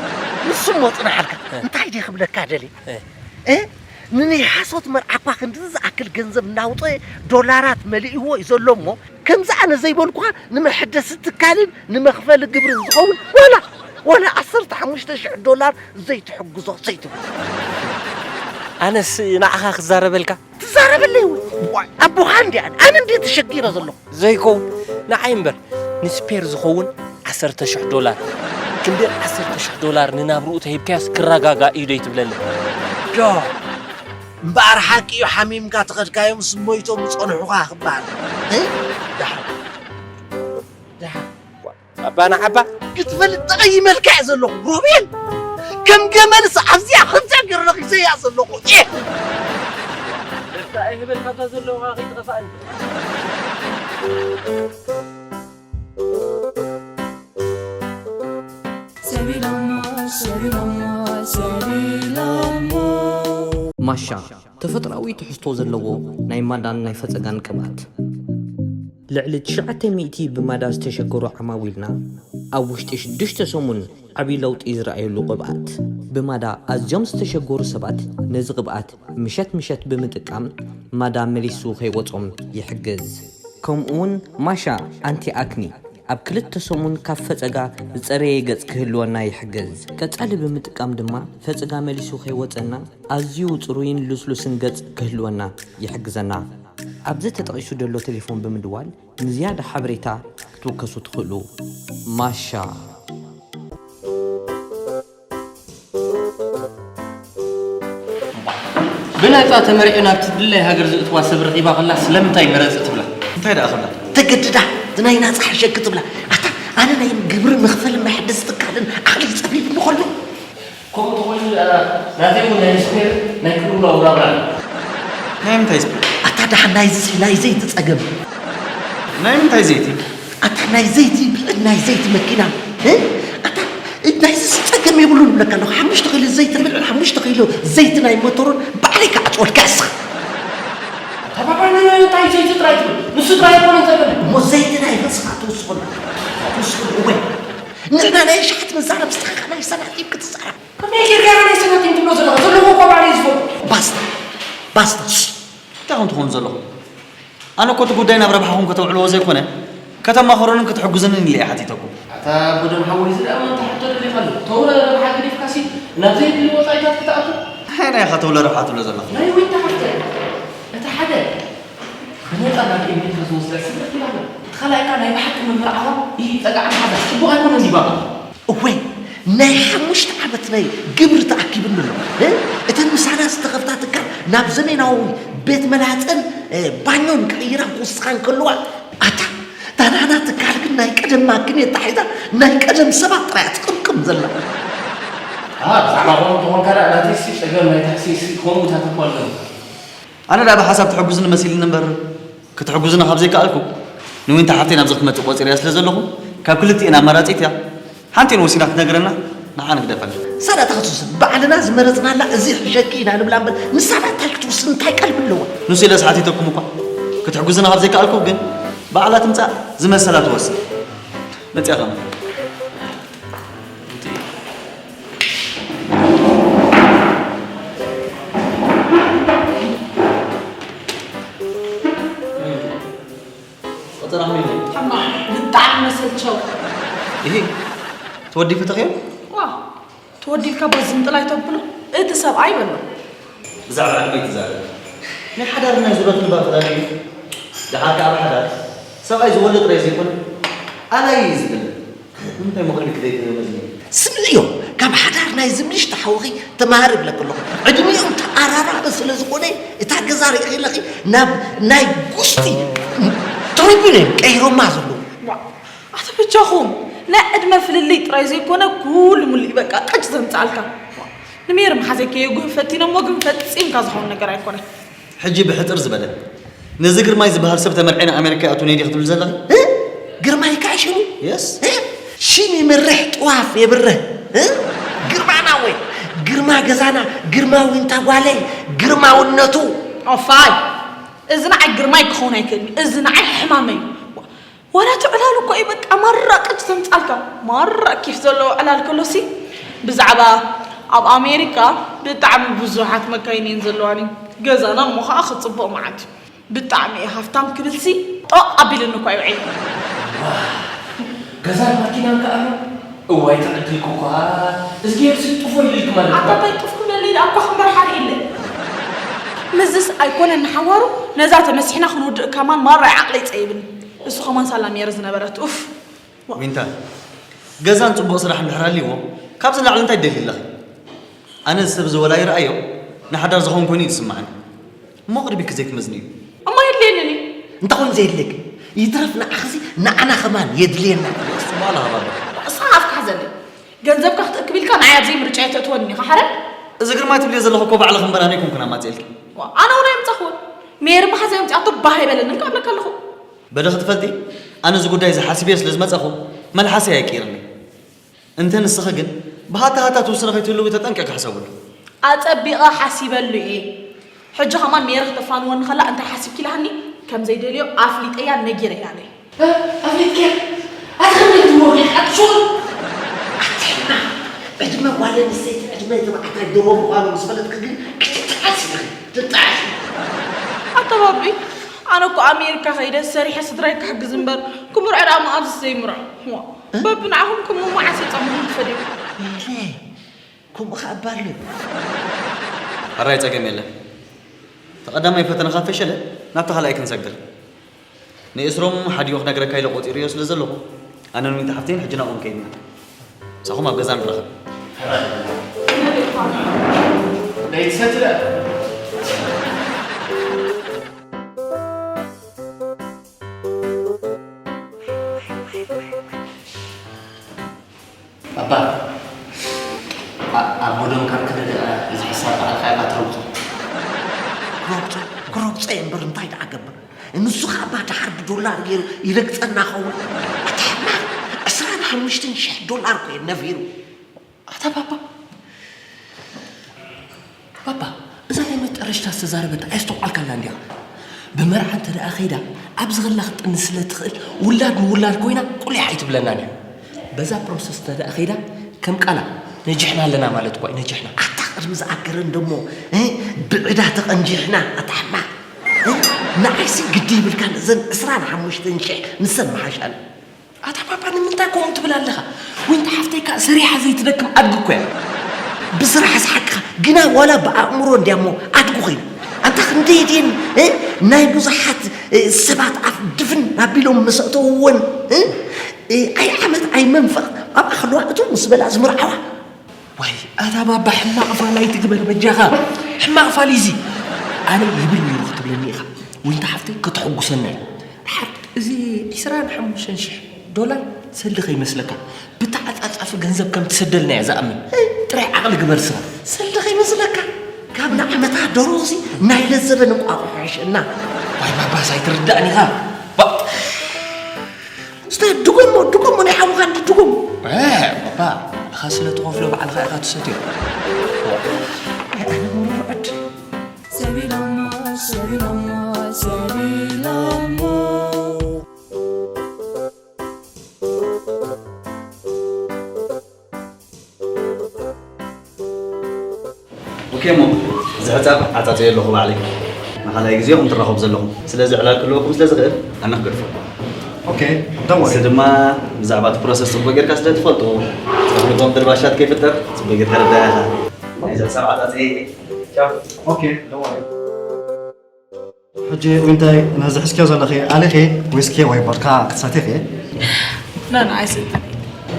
ንሱ እሞ ጽናሓልካ እንታይ ድየ ክብለካ ደልየ እ ንናይ ሓሶት መርዓ እኳ ክንድዚ ዝኣክል ገንዘብ እናውፀአ ዶላራት መሊእዎ እዩ ዘሎ እሞ ከምዚ ኣነ ዘይበልኩኻ ንመሐደሲ ትካልን ንመኽፈሊ ግብርን ዝኸውን ዋላ ዋላ ዓሰርተ ሓሙሽተ ሽሕ ዶላር ዘይትሕግዞ ዘይትብሉ ኣነስ ንዓኻ ክዛረበልካ ዛረበለይ እውን። ዋይ፣ ኣቦኻ እንዲ ኣነ፣ ኣነ እንዲ ተሸጊረ ዘለኹ። ዘይከውን፣ ንዓይ እምበር፣ ንስፔር ዝኸውን ዓሰርተ ሽሕ ዶላር። ክንደይ ዓሰርተ ሽሕ ዶላር ንናብርኡ ተሂብካዮስ ክረጋጋእ እዩ ዶ ይትብለለይ? ዶ፣ እምበኣር ሓቂ እዩ፣ ሓሚምካ ተኸድካዮም ስሞይቶም ዝጸንሑኻ ክበሃል። እ? ደሓን። ደሓን። ኣባ ንዓባ። ክትፈልጥ ተቐይመልካ እየ ዘለኹ፣ ሮቤል። ከም ገመልስ ኣብዚኣ ከምዚኣ ገይረ ነኺሰያ ዘለኹ። ኤህ! ደስታ ኣይህበልካ እታ ዘለኻ ከይትኸፍኣኒ። ሰቢሎሞ፣ ሰቢሎሞ፣ ሰቢሎሞ። ማሻ፣ ተፈጥሮኣዊ ትሕዝቶ ዘለዎ ናይ ማዳን ናይ ፈጸጋን ቅብኣት። ልዕሊ ትሽዓተ ሚእቲ ብማዳ ዝተሸገሩ ዓማዊልና ኣብ ውሽጢ ሽዱሽተ ሰሙን ዓቢ ለውጢ ዝረኣየሉ ቅብኣት። ብማዳ ኣዝዮም ዝተሸገሩ ሰባት ነዚ ቅብኣት ምሸት ምሸት ብምጥቃም ማዳ መሊሱ ከይወጾም ይሕግዝ። ከምኡውን ማሻ ኣንቲ ኣክኒ ኣብ ክልተ ሰሙን ካብ ፈጸጋ ዝጸረየ ገጽ ክህልወና ይሕግዝ። ቀጻሊ ብምጥቃም ድማ ፈጸጋ መሊሱ ከይወጸና ኣዝዩ ጽሩይን ልስሉስን ገጽ ክህልወና ይሕግዘና። ኣብዚ ተጠቒሱ ዘሎ ቴሌፎን ብምድዋል ንዝያዳ ሓበሬታ ክትውከሱ ትኽእሉ። ማሻ። ብናጻ ተመሪዑ ናብ ትድላይ ሃገር ዝእትዋ ሰብ ረኺባ ከላ ስለምንታይ ምረጽ ትብላ? እንታይ ደኣ ከላ? ተገድዳ፣ እቲ ናይ ናጻ ሕሸኪ ትብላ። ኣታ፣ ኣነ ናይ ግብሪ መኽፈልን መሐደሲ ትካልን ዓቕሊ ጸቢብኒ ከሎ። ከምኡ ተኾይኑ ደኣ ናተይ እውን ናይ ስፔር ናይ ቅልውላው ናብራ ኣሎ። ናይ ምንታይ ስፔር? ኣታ፣ ደሓን ናይዚ ናይ ዘይቲ ጸገም። ናይ ምንታይ ዘይቲ? ኣታ፣ ናይ ዘይቲ ብልዕል ናይ ዘይቲ መኪና። እ? ኣታ፣ ናይዚ ጸገም የብሉን እብለካ ኣለኹ። ሓሙሽተ ኪሎ ዘይቲ ብልዕል ሓሙሽተ ኪሎ ዘይቲ ናይ ሞተሩን ባዕለይ ክዓጽወልካ እስኻ። ኣታ፣ ባባ፣ እንታይ ዘይቲ ጥራይ ትብል? ንሱ ጥራይ ኣይኮነን ዘገም። እሞ ዘይቲ ናይ ርእስኻ ትውስኹን። ትውስኹን፣ እወ። ንሕና ናይ ሸሓት ንዛረብ፣ ንስኻ ናይ ሰናቲም ክትዛረብ። ከመይ ጌርካ ኢኻ ናይ ሰናቲም ትብሎ ዘለኻ? ዘለዎ እኮ ባዕለይ ዝፈልጦ። ባስታ፣ ባስታ፣ ሽሽ። እንታይ ኮን ትኾኑ ዘለኹም? ኣነ እኮ እቲ ጉዳይ ናብ ረብሓኹም ከተውዕልዎ ዘይኮነ፣ ከተማኽሩንን ክትሕግዙንን ኢለ እየ ሓቲተኩም። ኣታ ጎደም ሓወይ፣ እዚ ደኣ መን ተሓቶ ደሊኻ ኣሎ? ተውረ ረብሓ ገዲፍካሲ ናብ ዘየድሊ ወጻኢታት ክትኣቱ? እንታይ ናይ ኢኻ ተውለ ረብሓ ትብሎ ዘለኻ? ናይ ዊንታ ሓፍተ፣ እቲ ሓደ ብነጻ ናብ ኤሜሪካ ዝወስዳ ስለ ትብላና፣ እቲ ካልኣይ ከኣ ናይ ብሓቂ መምህር ዓዋ ይጸግዓ ሓዛ ጽቡቕ ኣይኮነን ድዩ ባባ? እወ፣ ናይ ሓሙሽተ ዓመት ናይ ግብሪ ተኣኪብኒ ኣሎ። እ? እተን ምሳና ዝተኸፍታ ትካል ናብ ዘመናዊ ቤት መላጸን፣ እ፣ ባኞን ክቕይራ ክውስኻ እንከለዋ፣ ኣታ፣ እታ ናህና ትካል ግን ናይ ቀደም ማኪኔታ ሒዛ ናይ ቀደም ሰባት ጥራይ እያ ትቅምቅም ዘላ። ኣ፣ ብዛዕባ ከምኡ እንተኾንካ ደኣ ናተይሲ ጸገም ናይ ታክሲሲ ከምኡታት እኮ ኣለዉ። ኣነ ደኣ ብሓሳብ ትሕግዙኒ መሲልኒ እምበር፣ ክትሕግዙና ካብ ዘይከኣልኩም፣ ንዊንታ ሓፍተይ ናብዚ ክትመጽእ ቆጺረያ ስለ ዘለኹ፣ ካብ ክልቲኤን ኣማራጺት እያ። ሓንቲኤን ወሲና ክትነግረና፣ ንዓ ንግደፈላ። ንሳ ደኣ እታ ክትውስን፣ ባዕልና ዝመረጽናላ እዚ ይሕሸኪ ኢና ንብላ እምበር፣ ንሳ ደኣ እንታይ ክትውስን፣ እንታይ ቀልቢ ኣለዋ? ንሱ ኢለስ ሓቲተኩም እኳ፣ ክትሕግዙና ካብ ዘይከኣልኩም ግን፣ ባዕላ ትምጻእ፣ ዝመሰላ ትወስን። መጺኣ ኸም። ቆጸራ ከመይ ኢሉ? ሕማቕ፣ ብጣዕሚ መሰልቸው። ይሄ ተወዲፉ ተኸዮ? ዋ፣ ተወዲፍካ ባ ዝንጥላይ ተብሎ፣ እቲ ሰብኣይ በሎ። ብዛዕባ ዕድመ ይትዛረብ። ናይ ሓዳር ናይ ዙረት ንባብ ተዳልዩ፣ ደሓር ከኣ ኣብ ሓዳር፣ ሰብኣይ ዝወልድ ጥራይ ዘይኮነ፣ ኣላይ እዩ ዝብል። ንምንታይ ምኽሪ ክደይ ትህብ መዝኒ? ስምዕዮ፣ ካብ ሓዳር ናይ ዝምልሽ ተሓውኺ ተማሃር እብለክ ኣለኹ። ዕድሚኦም ተኣራራቢ ስለ ዝኾነ፣ እታ ገዛ ርኢኺ ኣለኺ፣ ናብ ናይ ጉስቲ ትሪቢን እዮም ቀይሮማ ዘለዉ። ዋ፣ ኣታ በጃኹም፣ ናይ ዕድመ ፍልልይ ጥራይ ዘይኮነ፣ ኩሉ ሙሉእ በቃ ቅጭ ዘምጽኣልካ። ንሜሪ መሓዘይ ከየጉህ ፈቲነ እሞ፣ ግን ፈጺምካ ዝኸውን ነገር ኣይኮነን። ሕጂ ብሕጽር ዝበለ፣ ነዚ ግርማይ ዝበሃል ሰብ ተመርዒ ንኣሜሪካ ይኣቱ ነይ ዲኺ ትብሊ ዘለኺ? እ? ግርማይ ከዓ ሽሙ? የስ። እ? ሽም ይምርሕ፣ ጥዋፍ የብርህ። እ? ግርማና ወይ፣ ግርማ ገዛና፣ ግርማ ዊንታ ጓለይ፣ ግርማውነቱ። ኦፋይ! እዚ ንዓይ ግርማይ ክኸውን ኣይክእልን እዩ። እዚ ንዓይ ሕማመይ እዩ። ዋላ እቲ ዕላል እኮ እዩ በቃ ማራ ቅጭ ዘምጻልካ። ማራ ኬፍ ዘለዎ ዕላል ከሎሲ ብዛዕባ ኣብ ኣሜሪካ ብጣዕሚ ብዙሓት መካይን እየን ዘለዋኒ። ገዛና እሞ ኸዓ ክጽቡቕ መዓት እዩ። ብጣዕሚ እየ ሃፍታም ክብልሲ ጦቕ ኣቢሉኒ እኳ ይውዒል። ገዛን ማኪናን ከኣ ኣሎ? እዋይ ትዕድልኪ እኳ። እዝግሄርሲ ጥፎ ይልልኪ ማለት እዩ። ኣታ እንታይ ጥፍ ክብለለይ ደኣ እኳ ክምበር ሓሪእለይ። ምዝስ ኣይኮነን ንሓዋሩ፣ ነዛ ተመሲሕና ክንውድእ ከማን ማራ ዓቕሊ ይጸይብኒ። እሱ ከማን ሳላ ሜሪ ዝነበረት፣ ኡፍ። ዊንታ፣ ገዛን ጽቡቕ ስራሕ እንድሕር ሃልይዎ፣ ካብዚ ንላዕሊ እንታይ ትደልዪ ኣለኺ? ኣነ እዚ ሰብ እዚ ወላ ይርኣዮ፣ ንሓዳር ዝኸውን ኮይኑ እዩ ዝስምዓኒ። እሞ ቅድሚኪ ዘይትመዝንዮ። እሞ የድልየንን እዩ። እንታይ ኮይኑ ዘየድልየኪ? ይትረፍ ንዓኺሲ ንዓና ከማን የድልየና። እሱ በዓል ሃባ ኣሎ። እሳ ኣፍካ ሓዘለይ። ገንዘብካ ክትእክብ ኢልካ ንዓይ ኣብዘይ ምርጫ እየ ተእትወኒ ኢኻ ሓረ? እዚ ግርማይ ትብልዮ ዘለኹ እኮ ባዕልኺ እምበር ኣነ ኣይኮንኩን ኣማጺኤልኪ። ዋ፣ ኣነ እውን ኣይምጻኹን። ሜሪ እምበሓ ዘይ ኣምጺኣቶ ባህ ኣይበለንን ክኣብለካ ኣለኹ። በሊ ክትፈልጢ፣ ኣነ እዚ ጉዳይ እዚ ሓሲበዮ ስለ ዝመጻኹ፣ መልሓሰይ ኣይቅይርን እየ። እንተ ንስኺ ግን ብሃታ ሃታ ትውስኒ ከይትህልዊ ተጠንቂቕኪ ሕሰብሉ። ኣጸቢቐ ሓሲበሉ እየ። ሕጂ ከማን ሜሪ ክተፋንወኒ ከላ እንታይ ሓሲብኪ ኢላትኒ፣ ከም ዘይደልዮ ኣፍሊጠያ ነጊረያ ነይ። እ፣ ኣፍሊጥኪያ? ኣቲ ከመይ ትመርቂ? ኣቲ ሹቕ! ኣቲ ሕማቕ! ዕድመ ጓል ኣንስተይቲ ዕድመ ተባዕታይ ደቦ ምዃኑ ምስ ፈለጥኪ ግን ክትጥዓሲ ኢኺ፣ ትጥዓሲ! ኣታ ባቢ፣ ኣነ እኮ ኣሜሪካ ከይደ ሰሪሐ ስድራይ ክሕግዝ እምበር፣ ክምርዖ ደኣ መኣዝስ ዘይምርዖ። ዋ፣ እ? ባቢ ንዓኹም ከም መዓስ እየ ጻምኹም ትፈድዩ? ወይለይ! ከምኡ ኸኣ እባ ኣሎ። ሕራይ ጸገም የለን። እቲ ቀዳማይ ፈተነኻ ፈሸለ፣ ናብቲ ካልኣይ ክንሰግር። ንኤስሮም ሓዲኡ ክነግረካ ኢለ ቆጺረዮ ስለ ዘለኹ፣ ኣነን ዊንታ ሓፍተይን ሕጂ ናብኦም ከይድና። ምሳኹም ኣብ ገዛ ንራኸብ። ኣባ፣ ኣ-፣ ኣቦ ዶም ካብ ከደ ደኣ እዚ ሕሳብ ባዕልኻ ኢኻ ትረግጾ። ክረግጾ፣ ክረግጾ እየ እምበር እንታይ ደኣ ገብር? ንሱ ኸኣ እባ ደሓር ብዶላር ገይሩ ይረግጸና ኸውን። ኣታ ሕማቕ፣ ዕስራን ሓሙሽተን ሽሕ ዶላር እኮ እየ ነፊሩ። ኣታ ባባ፣ ባባ፣ እዛ ናይ መጨረሽታ ዝተዛረበታ ኣየስተውዓልካላን ዲኻ? ብመርዓ እንተ ደኣ ከይዳ፣ ኣብዚ ከላ ክትጥንስ ስለ ትኽእል፣ ውላድ ንውላድ ኮይና ቁሊሕ ኣይትብለናን እያ። በዛ ፕሮሰስ እንተ ደኣ ከይዳ፣ ከም ቃላ ነጂሕና ኣለና ማለት እኳ እዩ፣ ነጂሕና። ኣታ ቅድሚ ዝኣገረን ደሞ፣ እ፣ ብዕዳ ተቐንጂሕና፣ ኣታ ሕማቕ። እ፣ ንዓይሲ ግዲ ይብልካን፣ እዘን ዕስራን ሓሙሽተን ሽሕ ንሰን ምሓሻን። ኣታ ባባ ንምንታይ ከምኡ ትብል ኣለኻ? ዊንታ ሓፍተይ ከኣ ሰሪሓ ዘይትደክም ኣድጊ እኮ እያ። ብስራሕስ ሓቅኻ፣ ግና ዋላ ብኣእምሮ እንድያ እሞ ኣድጊ ኮይና። ኣንታ ክንደይ ድየን፣ እ፣ ናይ ብዙሓት፣ እ፣ ሰባት ኣፍ ድፍን ኣቢሎም ምስ ኣእተውወን፣ እ፣ እ፣ ኣይ ዓመት ኣይ መንፈቕ ኣብኣ ከለዋ እቱ ምስ በላ ዝምርዓዋ። ዋይ፣ ኣታ ባባ ሕማቕ ፋል ኣይትግበር በጃኻ። ሕማቕ ፋል እዩ እዚ። ኣነ ይብል ነይሩ ክትብለኒ ኢኻ። ዊንታ ሓፍተይ ከተሐጉሰና እዩ። ድሓር እዚ ዕስራን ሓሙሽተን ሽሕ ዶላር ሰልዲ ከይመስለካ። ብተዓጻጻፊ ገንዘብ ከም ትሰደልና እየ ዝኣምን። ጥራይ ዓቕሊ ግበር ስኻ። ሰልዲ ከይመስለካ። ካብ ንዓመታ ደሮዚ ናይ ለዘበን እንቋቑሖ ይሸና። ዋይ ባባስ ኣይትርዳእን ኢኻ። ባ- እስተ ድጎሞ፣ ድጎሞ ናይ ሓውኻ እንዲ ድጎሞ። እ፣ ባባ፣ ንኻ ስለ ትኸፍሎ ባዕልኻ ኢኻ ትሰትዮ። ኣይ፣ ኣነ ምሩር ዕድ። ሰቢሎሞ፣ ሰቢሎሞ፣ ሰቢሎሞ። ኦኬ እሞ፣ እዚ ሕጻብ ዓጻጸዮ ኣለኹ ባዕለይ። ንኻልኣይ ግዜ ኢኹም ትራኸቡ ዘለኹም። ስለዚ ዕላል ክህልወኩም ስለ ዝኽእል፣ ኣነ ክገድፎ። ኦኬ፣ don't worry። ንሱ ድማ ብዛዕባ እቲ ፕሮሰስ ጽቡቕ ጌርካ ስለ ትፈልጦ፣ ጸጉሪ ጎም ድርባሻት ከይፍጠር ጽቡቕ ጌርካ ርዳእ ኢኻ። እዚ ሕጻብ ዓጻጸዮ። ቻው። ኦኬ፣ don't worry። ሕጂ ዊንታይ ነዚ ሕዝክዮ ዘለኺ ኣሊኺ ዊስኪ ወይ ቮድካ ክትሰትዪ ኢኺ? ኖ፣ ኖ፣ ኣይሰትን።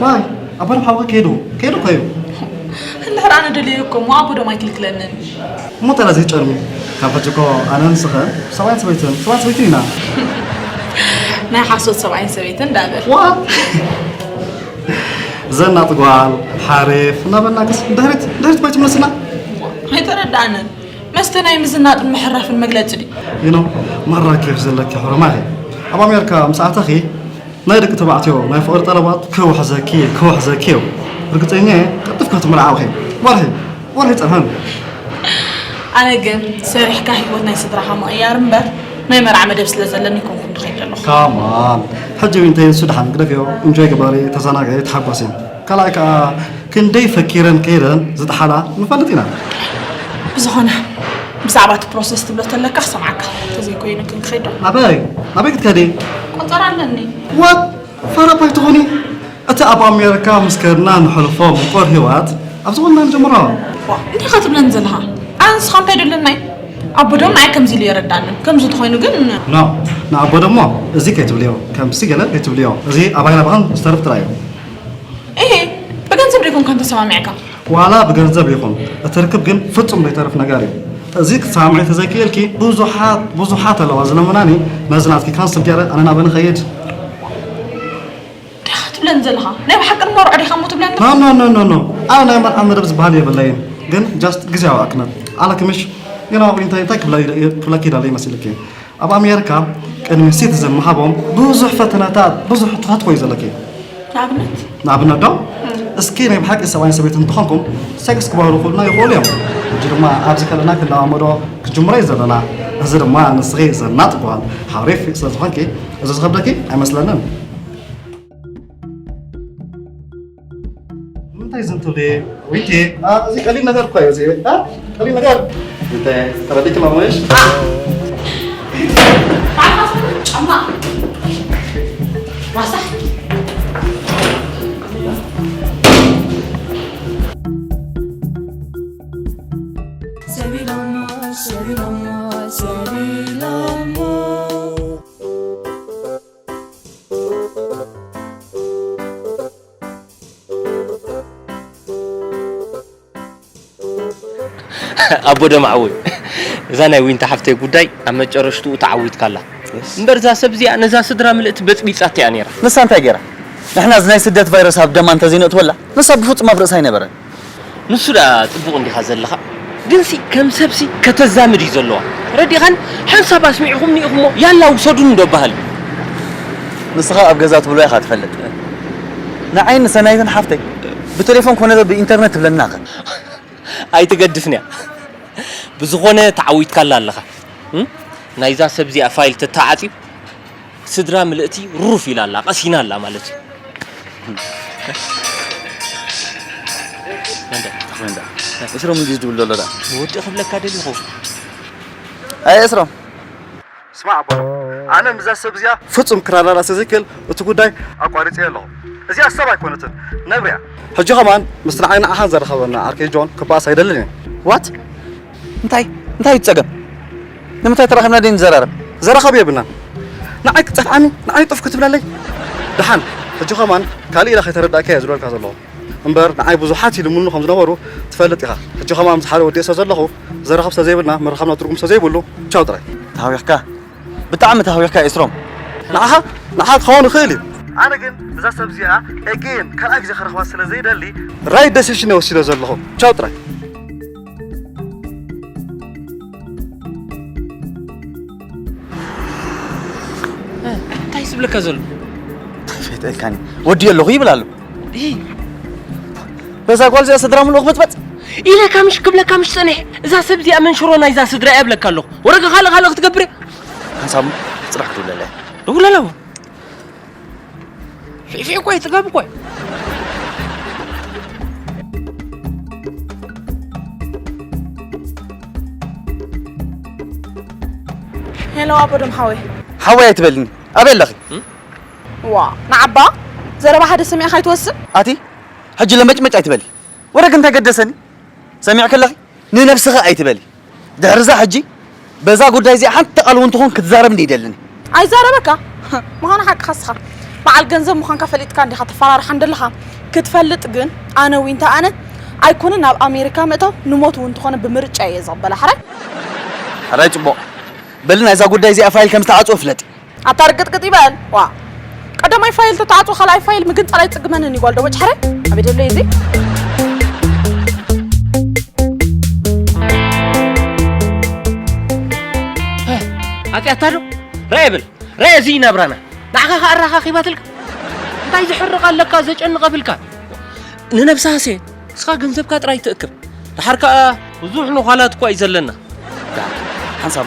ዋይ፣ ኣቦ ዶም ሓውኺ ከይዱ፣ ከይዱ እኮ እዩ። እንድሕር ኣነ ደልየ እኮ እሞ ኣቦ ዶም ኣይክልክለንን። እሞ ተራ ዘይጨርሚ፣ ካብ ሕጂ እኮ ኣነን ንስኽን ሰብኣይን ሰበይትን፣ ሰብኣይን ሰበይትን ኢና። ናይ ሓሶት ሰብኣይን ሰበይትን እንዳበል። ዋት? ዘናጥ ጓል፣ ሓሪፍ እናበልናክስ ድሕሪት፣ ድሕሪት ባይ ትመልስና? ኣይተረድኣንን። መስተ ናይ ምዝናጥን ምሕራፍን መግለጺ ድዩ? You know፣ ማራ ኬፍ ዘለኪ ሕሩማ ኢኺ። ኣብ ኣሜሪካ ምስ ኣተኺ ናይ ደቂ ተባዕትዮ ናይ ፍቕሪ ጠለባት ክውሕዘኪ፣ ክውሕዘኪ እዩ። ርግጸኛ እየ፣ ቀልጢፍካ ክትምርዓው ኢኺ። ወርሒ፣ ወርሒ ጸንሐን። ኣነ ግን ሰሪሕካ ህይወት ናይ ስድራኻ ምቕያር እምበር ናይ መርዓ መደብ ስለ ዘለኒ ኣይኮንኩን ዝኸይድ ዘለኹ። ካማን፣ ሕጂ ዊንተይ ንሱ ደሓን ግደፍዮ፣ ኢንጆይ ግበሪ፣ ተዘናግዒ፣ ተሓጎሲ። ካልኣይ ከኣ ክንደይ ፈኪረን ከይደን ዝጠሓላ ንፈልጥ ኢና። ብዝኾነ፣ ብዛዕባ እቲ ፕሮሰስ ትብሎ ተለካ ክሰምዓካ። እንተዘይኮይኑ ግን ክኸይድ ዶ? ናበይ? ናበይ ክትከዲ? ቆጸራ ኣለኒ። ዋት? ፋራ እኳ ኣይትኹኒ። እቲ ኣብ ኣሜሪካ ምስ ከድና ንሕልፎ ምቁር ህይወት ኣብዚ ቁና ንጀምሮ። ዋ፣ እንታይ ኢኻ ትብለኒ ዘለኻ? ኣነ ንስኻ እንታይ ደለናይ? ኣቦ ደሞ ንዓይ ከምዚ ኢሉ የረዳኒ። ከምዚ ተኾይኑ ግን ኖ፣ ንኣቦ ደሞ እዚ ከይትብልዮ፣ ከምዚ ገለ ከይትብልዮ። እዚ ኣባይና ብኸም ዝተርፍ ጥራይ እዩ። እሄ፣ ብገንዘብ ዶ ይኮንካ ተሰማሚዕካ? ዋላ ብገንዘብ ይኹን፣ እቲ ርክብ ግን ፍጹም ዘይተርፍ ነገር እዩ። እዚ ክትሰማምዒ ተዘይክእልኪ ብዙሓት፣ ብዙሓት ኣለዋ ዝለምናኒ፣ ነዚ ናትኪ ካንስል ገይረ ኣነ ናበይ ንኸይድ? ዲኻ ትብለኒ ዘለኻ? ናይ ብሓቂ ድማ ርዑ ዲኻ እሞ ትብለኒ? ኖ፣ ኖ፣ ኖ፣ ኖ፣ ኖ። ኣነ ናይ መርዓ መደብ ዝበሃል የብለይን። ግን ጃስት ግዜያዊ ኣክነት። ኣላኪ ምሽ? ግን ኣብኡ እንታይ፣ እንታይ ክብላ-፣ ክብለኪ ይደሊ መሲልኪ? ኣብ ኣሜሪካ ቅድሚ ሲቲዘን ምሃቦም ብዙሕ ፈተነታት፣ ብዙሕ ሕቶታት ኮዩ ዘለኪ። ንኣብነት? ንኣብነት ዶ? እስኪ ናይ ብሓቂ ሰብኣይን ሰበይትን እንተኾንኩም ሴክስ ክባህሉ ኩልና ይኽእሉ እዮም። ሕጂ ድማ ኣብዚ ከለና ክንለማመዶ ክጅምሮ እዩ ዘለና። እዚ ድማ ንስኺ ዘናጥ ጓል ሓሪፍ ስለ ዝኾንኪ እዚ ዝኸብደኪ ኣይመስለንን። ንምንታይ ዝም ትብሊ? ዊቲ፣ ኣ፣ እዚ ቀሊል ነገር እኮ እዩ፣ እዚ፣ ኣ፣ ቀሊል ነገር። እንታይ፣ ተረዲእኪ ማሙሽ? ጫማ። ዋሳሕ። ሰቢሎሞ፣ ሰቢሎሞ፣ ሰቢሎሞ። ኣቦ ደማዕወይ፣ እዛ ናይ ዊንታ ሓፍተይ ጉዳይ ኣብ መጨረሽትኡ ተዓዊትካላ። እምበር እዛ ሰብ እዚኣ ነዛ ስድራ ምልእቲ በጽቢጻት እያ ነይራ። ንሳ እንታይ ገይራ? ንሕና እዚ ናይ ስደት ቫይረስ ኣብ ደማ እንተዘይነእትወላ፣ ንሳ ብፍጹም ኣብ ርእሳ ኣይነበረን። ንሱ ደኣ ጽቡቕ እንዲኻ ዘለኻ፣ ግንሲ ከም ሰብሲ ከተዛምድ እዩ ዘለዋ። ረዲኻን ሓንሳብ ኣስሚዕኹምኒ ኢኹሞ፣ ያላ ውሰዱኒ ዶ በሃል። ንስኻ ኣብ ገዛ ትብሎ ኢኻ ትፈልጥ። ንዓይን ንሰናይትን ሓፍተይ ብቴሌፎን ኮነ ብኢንተርነት ትብለና ኸ? ኣይትገድፍንያ። ብዝኾነ ተዓዊትካላ ኣለኻ። እም? ናይዛ ሰብ እዚኣ ፋይል ተተዓጽዩ፣ ስድራ ምልእቲ ሩፍ ኢላ ኣላ፣ ቀሲና ኣላ ማለት እዩ። መንዳ? መንዳ? እስሮም እንዲዩ ዝብል ዘሎ ደኣ። ንወዲ ክብለካ ደሊኹ። ኣይ እስሮም። ስማዕ ኣቦ፣ ኣነ ምስዛ ሰብ እዚኣ ፍጹም ክራዳዳ ስለ ዘይክእል እቲ ጉዳይ ኣቋሪጸዮ ኣለኹ። እዚኣ ሰብ ኣይኮነትን፣ ነብሪ እያ። ሕጂ ከማን ምስቲ ንዓይ ንዓኻን ዘራኸበና ዓርከይ ጆን ክበኣስ ኣይደልን እየ። ዋት? እንታይ? እንታይ እዩ ጸገም? ንምንታይ ተራኺብና ደይ ንዘራረብ? ዘራኸብ የብልናን። ንዓይ ክትጸፍዓኒ፣ ንዓይ ጡፍ ክትብለለይ? ደሓን፣ ሕጂ ከማን ካልእ ኢላ ከይተረዳእካ እየ ዝብለልካ ዘለኹ። እምበር ንዓይ ብዙሓት ይልምኑ ከም ዝነበሩ ትፈልጥ ኢኻ። ሕጂ ከማን ምስ ሓደ ወዲ እየ ስለ ዘለኹ፣ ዘራኸብ ስለ ዘይብልና፣ ምርኻብና ትርጉም ስለ ዘይብሉ፣ ቻው ጥራይ። ተሃዊኽካ? ብጣዕሚ ተሃዊኽካ ኤስሮም። ንዓኻ፣ ንዓኻ ክኸውን ይኽእል እዩ። ኣነ ግን እዛ ሰብ እዚኣ ኤጌን ካልኣይ ግዜ ክረኽባ ስለ ዘይደሊ፣ ራይት ደሲሽን እየ ወሲደ ዘለኹ። ቻው ጥራይ። እንታይ ዝብለካ ዘሎ? ፈይጠልካኒ። ወዲ ኣለኹ ይብል ኣሎ። እይ። በዛ ጓል እዚኣ ስድራ ምልኡ ክበጥበጥ? ኢለካ ምሽ ክብለካ ምሽ ጸኒሐ። እዛ ሰብ እዚኣ መንሽሮ ናይዛ ስድራ እያ እብለካ ኣለኹ። ወረገ ካልእ ካልእ ክትገብር እያ። ሓንሳብ ጽራሕ ክድውለለ። ደውለላ እውን። ፊፊ እኮ እዩ፣ ጥጋብ እኮ እዩ። ሄሎ፣ ኣቦ ደም ሓወይ። ሓወይ ኣይትበልኒ። ኣበይ ኣለኺ? ዋ፣ ንዓባ ዘረባ ሓደ ሰሚዕኻ ኣይትወስን? ኣቲ፣ ሕጂ ለመጭመጭ ኣይትበሊ። ወረ ግን እንታይ ገደሰኒ? ሰሚዕኪ ኣለኺ? ንነብስኺ ኣይትበሊ። ድሕሪ እዛ ሕጂ በዛ ጉዳይ እዚኣ ሓንቲ ቃል እውን ትኹን ክትዛረብ እንደ ይደልኒ። ኣይዛረበካ። ምዃኑ ሓቅኻ እስኻ። በዓል ገንዘብ ምዃንካ ፈሊጥካ እንዲኻ ተፈራርሓ እንደለኻ። ክትፈልጥ ግን ኣነ ዊንታ ኣነ ኣይኮነን ናብ ኣሜሪካ ምእታው ንሞት እውን እንተኾነ ብምርጫ እየ ዝቕበላ። ሕራይ? ሕራይ ጽቡቕ። በሊ ናይዛ ጉዳይ እዚኣ ፋይል ከም ዝተዓጽወ ፍለጢ። ኣታ ርግጥግጥ ይበል። ዋ። ቀዳማይ ፋይል ተተዓጽወ ካልኣይ ፋይል ምግንጻል ኣይጽግመንን እዩ ጓል ደቦጭ። ሕራይ? ኣበይ ደሎ እዩ እዚ? ኣጽያታ ዶ? ራይ ብል። ራይ እዚ ናብራና። ንዓኻ ከኣ ኣራኻኺባትልካ። እንታይ ዝሕርቕ ኣለካ ዘጨንቕ ኣብልካ? ንነብስሃ ሴ፣ ንስኻ ገንዘብካ ጥራይ ትእክብ። ደሓር ከኣ ብዙሕ ንዃላት እኳ እዩ ዘለና። ሓንሳብ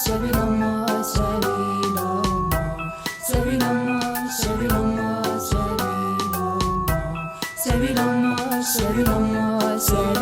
ሰብ ኢሎሞ፣ ሰብ ኢሎሞ፣ ሰብ ኢሎሞ፣ ሰብ ኢሎሞ፣ ሰብ ኢሎሞ፣ ሰብ ኢሎሞ፣ ሰብ ኢሎሞ፣ ሰብ